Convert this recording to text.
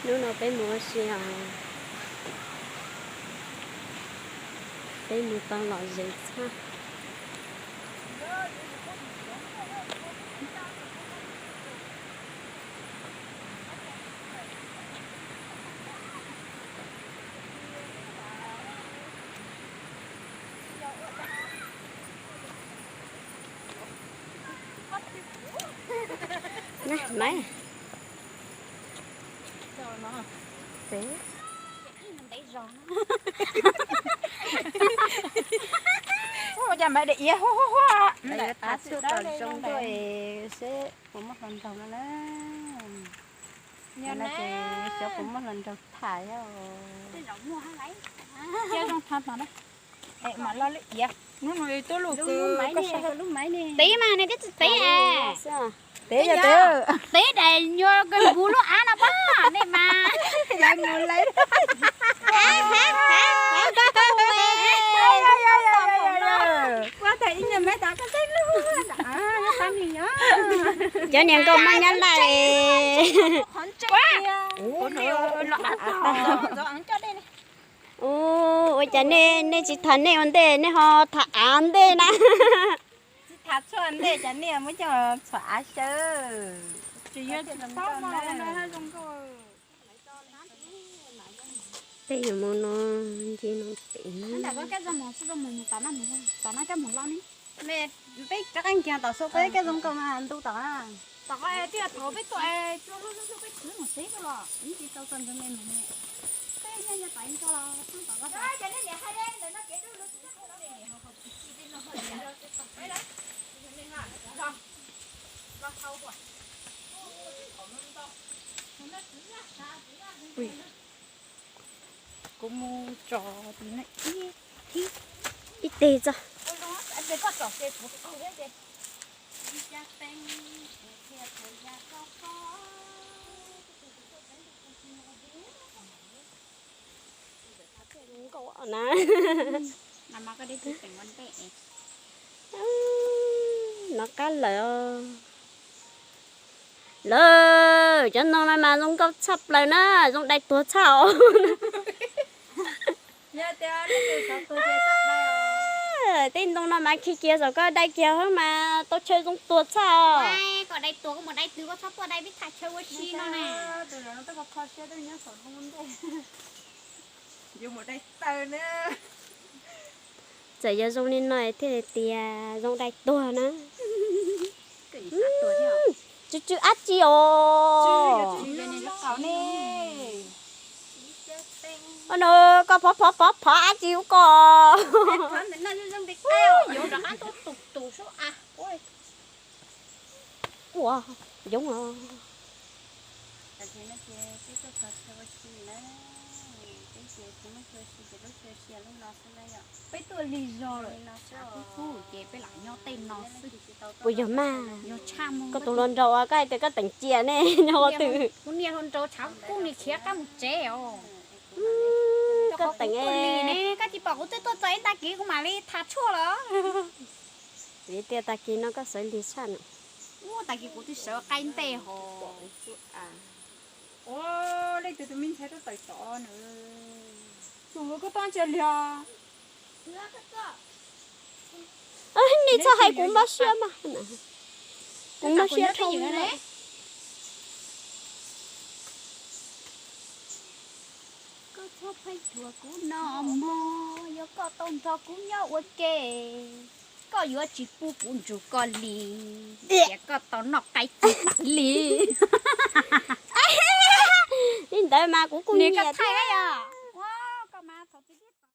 Hnub no peb mus ua si os, peb mus tau lom zem tshaj. Maiv, ua cas maiv daim iav huaj huaj huaj. Thav tshuaj kom zoo dua seb puas muaj hluas nraug no na. Yog no ces xyov puas muaj hluas nraug tham thiab. Cia zoo tham no na. Mam lo lub iav, hnub no tuaj lub kws, tev mas nws twb tsis tev. Tev yog tev, tev daim nyuag kws npuv lub av no pab nej mas. Lawv mus lawv. Ua thaum ib nyuag maiv tas koj teb lub, cov niag nkauj Hmoob Nyab Laj. Ua cas nej tsis tham nej ua ntej, nej ho tham av ntej na? Tsis tham tshuaj ntej, cas nej muab coj txhom av xyaw. Tej yuav mus no, nce no pem. Peb rov qab nkiag tom xua peb koj zoo nkaus mas ntu tom na. Tom qab twb yog thaum peb tuaj, peb khwv mus tsev tuaj los ib tsis tau txog ntawd me mus ne. Peb nyob nyob tom ib nto los tom qab. Kuv mus tso ib teg tso. Nkauj na. Nov qab lawm. Lawm, cov ntoo no mas zoo nkauj tshaj plaws na, zoo dai tuag tshaj os. Tej ntoo no mas khi kiag saum koj dai kiag hab mas tau chaw zoo tuag tshaj os. Kom dai tuag koj mus dai twg, koj txhob tuaj dai peb tham chaw ua si no na. Txawm yog zoo li no thiaj li tias zoo dai tuag na. Tsw tsw dab tsi os. Koj phov phov phov phov dab tsi ub koj. Ua, yoob os. Peb tuaj lig zog lawm, tshav kub kub ces peb lam nyob tej no xwb. Puas yog mas? Yog tshaj muag. Koj tus hluas nraug uas koj hais tias koj teem cia ne, nyob ua twg? Kuv niag hluas nraug tshav kub nws khiav qab mus tsev os. Koj teem ne, koj tsis pom kuv twb tuaj txog ib tag kis kuv mam li thav tshuaj lawm. Vim tias tag kis no koj sawv lig tshaj na. Ua tag kis kuv twb sawv qaib ntej hos. Ua, leej twg tus me ntxhais tuaj tawm tod na. Tus koj toj ntsia liog. Nej txhob hais kuv mob siab mas. Kuv mob siab dhau lawm. Koj txhob pheej thuam kuv no mog, yog koj tau nrog kuv nyob ua ke, koj yuav tsis pub kuv ntsug koj li, tias koj tau noj qaib tsis tas li. Li ntawd mas kuv kuj nyiam thiab.